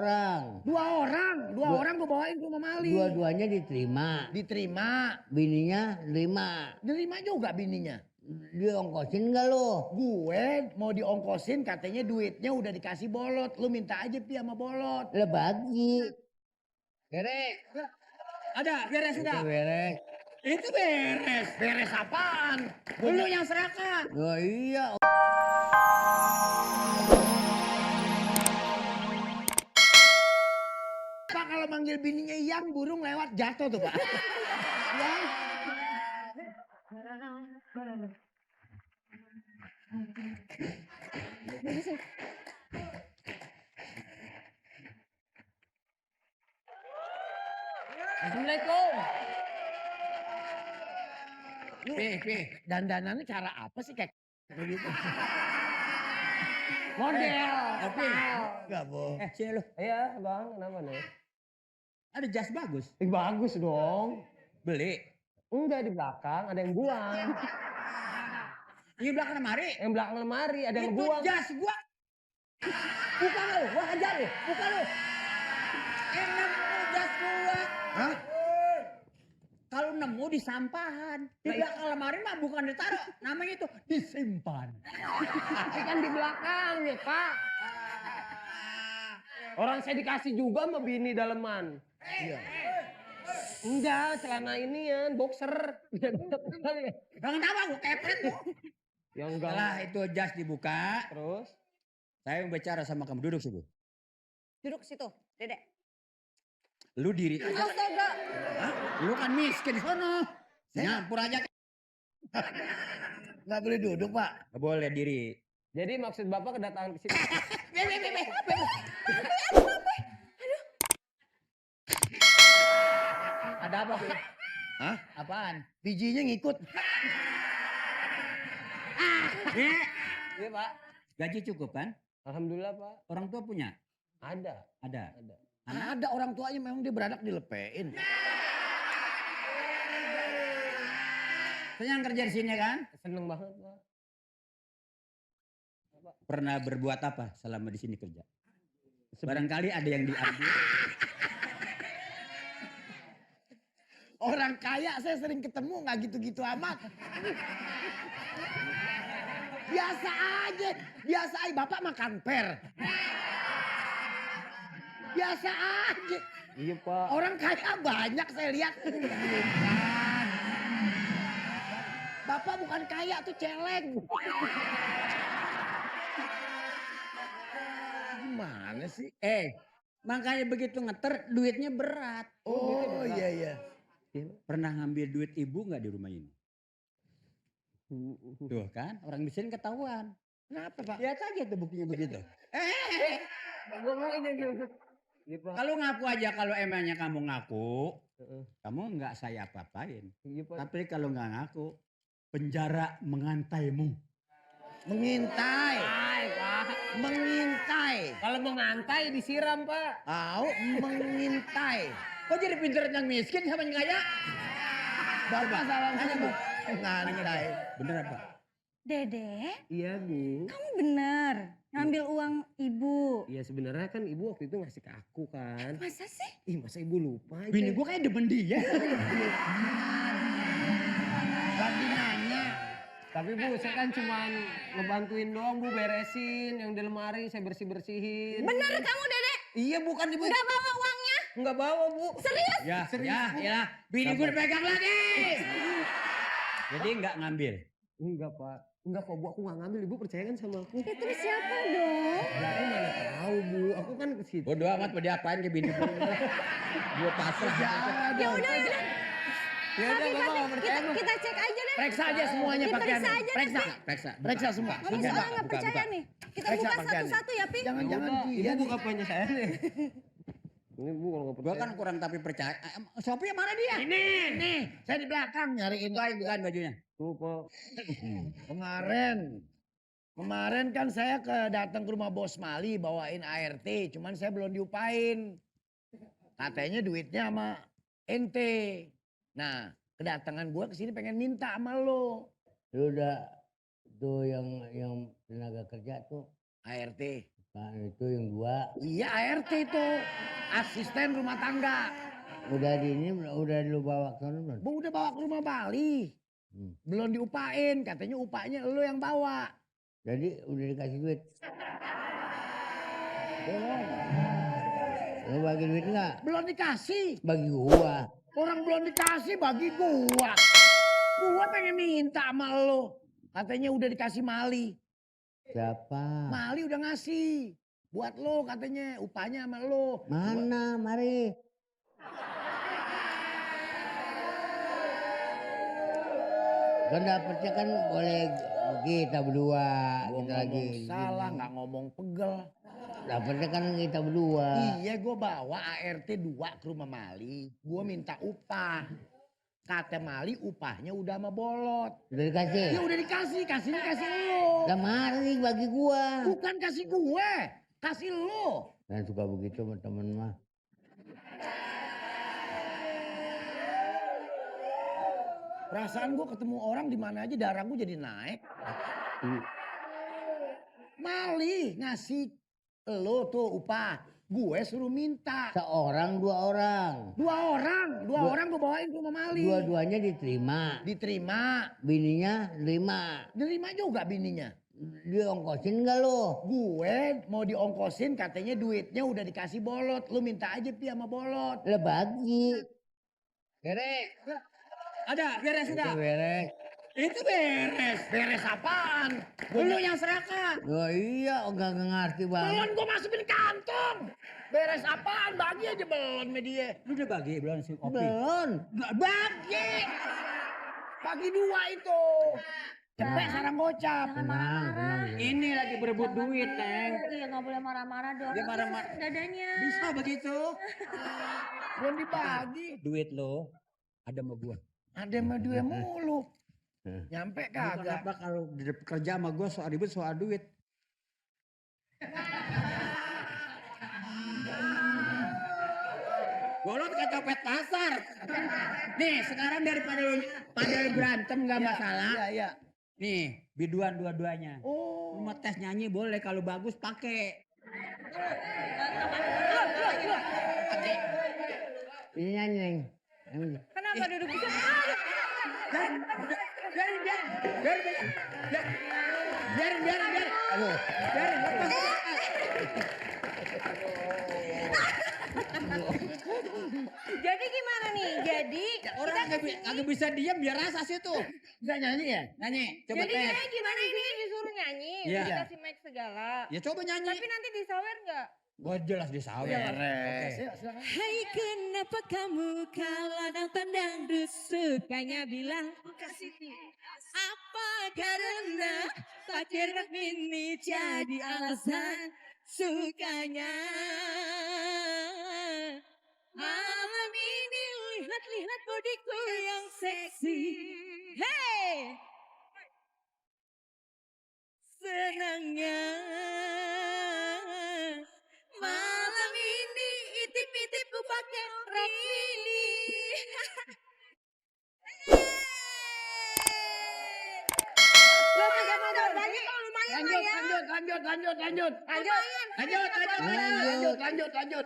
orang. Dua orang gue bawain ke rumah Mali. Dua-duanya diterima. Diterima. Bininya nerima. Nerima juga bininya. Diongkosin gak lo? Gue mau diongkosin katanya duitnya udah dikasih Bolot. Lu minta aja Pi sama Bolot. Lah bagi. Beres. Ada, beres sudah. Itu beres. Itu beres. Beres apaan? Lu yang serahkan. Oh iya. Pak kalau manggil bininya Yang burung lewat jatuh tuh Pak. Yang. Assalamualaikum. Pi, dandanannya cara apa sih kayak begitu? Model. Tapi enggak bohong. Sini lu. Iya bang, kenapa nih? Ada jas bagus. Bagus dong. Beli. Enggak, di belakang ada yang buang. Di belakang lemari. Yang belakang lemari ada yang Itu buang. jas gua. Bukan lu, gua hajar lu. Bukan lu. Enak jas gua. Hah? Kalau nemu di sampahan. Di belakang lemari mah bukan ditaruh. Namanya itu disimpan. Tapi kan di belakang ya pak. Orang saya dikasih juga sama bini daleman. Iya. Enggak, celana inian, boxer. Jangan tahu gua kepret tuh. Yang enggak. Setelah itu jas dibuka. Terus? Saya mau bicara sama kamu. Duduk situ. Duduk situ, Dedek. Lu diri aja. Astaga. Hah? Lu kan miskin sono. Nyampur aja. Nggak boleh duduk Pak. Gak boleh diri. Jadi maksud bapak kedatangan ke sini. Ada apa? Hah? Apaan? Bijinya ngikut. Iya pak. Gaji cukup kan? Alhamdulillah pak. Orang tua punya? Ada. Ada. Ada orang tuanya memang dia beranak dilepein. Senang kerja di sini kan? Seneng banget pak. Pernah berbuat apa selama di sini kerja? Barangkali ada yang diambil. Orang kaya saya sering ketemu nggak gitu-gitu amat. Biasa aja. Bapak makan per. Biasa aja. Iya pak. Orang kaya banyak saya lihat. Bukan. Bapak bukan kaya tuh celeng. Gimana sih? Makanya begitu ngeter duitnya berat. Oh iya. Pernah ngambil duit ibu nggak di rumah ini? Tuh kan orang miskin ketahuan. Kenapa Pak? Lihat aja tuh buktinya begitu. Iya pak. Kalau ngaku aja kalau emangnya kamu ngaku, kamu nggak saya apa-apain. Iya pak. Tapi kalau nggak ngaku, penjara mengantaimu. Mengintai. Pak. Mengintai. Kalau mau ngantai disiram pak. Tahu mengintai. Kok jadi pinter yang miskin sama yang kaya? Bapak salah Tanya, Bu. mengintai. Bener apa? Dedek, Iya bu. kamu bener ngambil uang ibu. Iya sebenarnya kan ibu waktu itu ngasih ke aku kan. Masa sih? Ih masa ibu lupa? Bini gue kayak demen dia. Lagi nanya. Tapi bu saya kan cuman ngebantuin doang bu, beresin yang di lemari saya bersih-bersihin. Bener kamu Dedek? Iya bukan ibu. Nggak bawa uangnya? Enggak bawa bu. Serius? Ya, bini gue pegang lagi. Jadi nggak ngambil. Enggak pak. Enggak kok bu, aku nggak ngambil. Ibu percaya kan sama aku? Ya terus siapa dong? Ya aku mana tahu bu, aku kan ke situ. Bodoh amat mau diapain ke bini gue. Gue pasrah. Ya udah. Ya udah bapak nggak percaya bu. Kita cek aja deh. Periksa aja semuanya pakaian. Diperiksa aja deh, Periksa. Periksa. Periksa semua. Kamu Buka, soalnya nggak buka, percaya buka. nih. Kita Periksa buka pakaiannya. satu-satu ya Pi. Jangan-jangan Udah, dia ibu nih. buka punya saya nih. Ini bu kalau nggak Gue percaya. kan kurang tapi percaya. Sopi mana dia? Nih, saya di belakang nyariin. Bukan bajunya. Tuh pak. Kemarin kan saya datang ke rumah Bos Mali bawain ART, cuman saya belum diupain. Katanya duitnya sama ente. Nah, kedatangan gua ke sini pengen minta sama lo. Lu udah tuh yang tenaga kerja tuh ART. Nah, itu yang dua. Iya ART itu. Asisten rumah tangga. Udah di ini, udah lu bawa ke sana belum? Gua udah bawa ke rumah Bali. Belum diupain, katanya upahnya lu yang bawa. Jadi udah dikasih duit. Belum. Lu bagi duit nggak? Belum dikasih. Bagi gua. Orang belum dikasih bagi gua. Gua pengen minta sama lu. Katanya udah dikasih Mali. Siapa? Mali udah ngasih. Buat lo katanya upahnya sama lo. Mana? Mari. Kan dapetnya kan boleh kita berdua. Gua Kita ngomong lagi. salah, nggak ngomong pegel. Dapetnya kan kita berdua. Iya gua bawa ART 2 ke rumah Mali. Gua minta upah. Kata Mali upahnya udah sama bolot. Udah dikasih? Ya udah dikasih, kasihnya kasih lo. Lah mari bagi gua. Bukan kasih gue, kasih lo. Nah suka begitu sama temen mah. Perasaan gue ketemu orang di mana aja darah gue jadi naik. Mali ngasih lo tuh upah. Gue suruh minta. Seorang dua orang. Dua orang gue bawain ke rumah Mali. Dua-duanya diterima. Diterima. Bininya terima. Nerima juga bininya. Diongkosin gak lo? Gue mau diongkosin katanya duitnya udah dikasih bolot. Lu minta aja pi sama bolot. Lah bagi. Beres. Ada, beres Itu sudah. beres. Itu beres. Beres apaan? Lu yang serahkan. Oh iya, enggak ngerti banget. Belon gue masukin kantong. Beres apaan? Bagi aja belon sama dia. Lu udah bagi belum si kopi? Belum. Bagi. Bagi dua itu. Cepet sarang gocap. Tenang, tenang. Ini lagi berebut duit, Neng. Iya nggak boleh marah-marah dong. Dia marah-marah. Dadanya. Bisa begitu. Belum dibagi. Duit lo ada sama gua. Ada sama dia mulu. Nyampe Kagak. kagak. Apa kalau kerja sama gua soal ribut soal duit. Bolot kayak copet pasar. Nih sekarang daripada lu berantem nggak masalah. Iya, iya. Nih biduan dua-duanya. Oh. Lu mau tes nyanyi boleh kalau bagus pakai. Ini nyanyi, Neng. Kenapa duduk di situ? Biarin. Aduh. Biarin. Jadi gimana nih? Jadi Orang kagak bisa diam biar rasa sih tuh. Bisa nyanyi ya? Nyanyi, coba jadi tes. kayaknya gimana ini disuruh nyanyi, Iya. dikasih mic segala. Ya coba nyanyi. Tapi nanti disawer nggak? Gua jelas disawer. Beres. Oke. Yuk, silakan. Hai kenapa kamu kalau pandang sukanya bilang kasih apa karena pacar ini jadi alasan sukanya malam ini lihat-lihat bodiku yang seksi hey senangnya malam ini itip-itip ku pakai rok mini. Lo kagak mau berbagi kalau lumayan lah ya. Lanjut.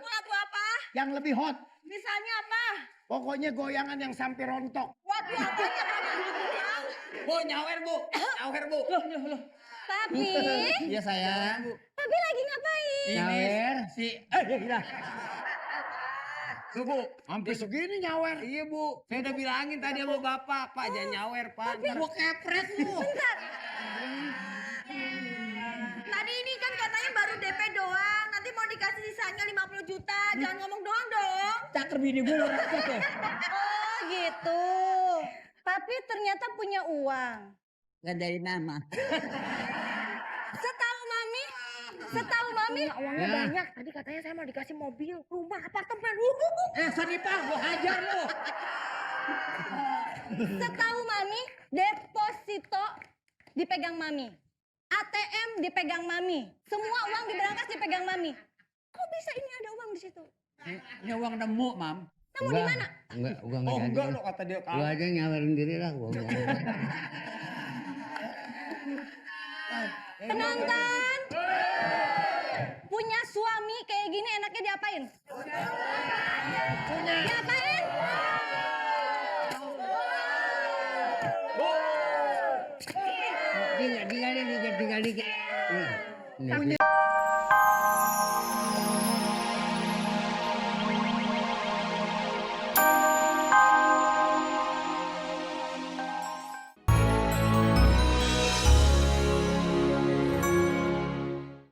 Mau lagu apa? Yang lebih hot. Misalnya apa? Pokoknya goyangan yang sampai rontok. Waduh apanya Pak? Bu, nyawer bu. Papi, Iya sayang. Papi lagi ngapain? Nyawer. Si, gila. Tuh bu, hampir segini nyawer. Iya bu, saya udah bilangin tadi sama bapak, pak jangan nyawer pak. Gua kepret lu. Tadi ini kan katanya baru DP doang. Nanti mau dikasih sisanya 50 juta. Jangan ngomong doang dong. Cakar bini gua rakyat ya. Oh gitu. Papi ternyata punya uang. Gandain nama. Setahu mami uangnya banyak. Tadi katanya saya mau dikasih mobil, rumah, apartemen. Sanipah, gua hajar lu. Setahu mami, deposito dipegang mami. ATM dipegang mami. Semua uang diberangkas dipegang mami. Kok bisa ini ada uang di situ? Ini uang nemu, Mam. Nemu di mana? Enggak, gua Oh enggak enggak jadi. lu kata dia Lu kalah. aja nyawerin diri lah gua. Penonton, punya suami kayak gini enaknya diapain? Diapain? Tinggal dikit.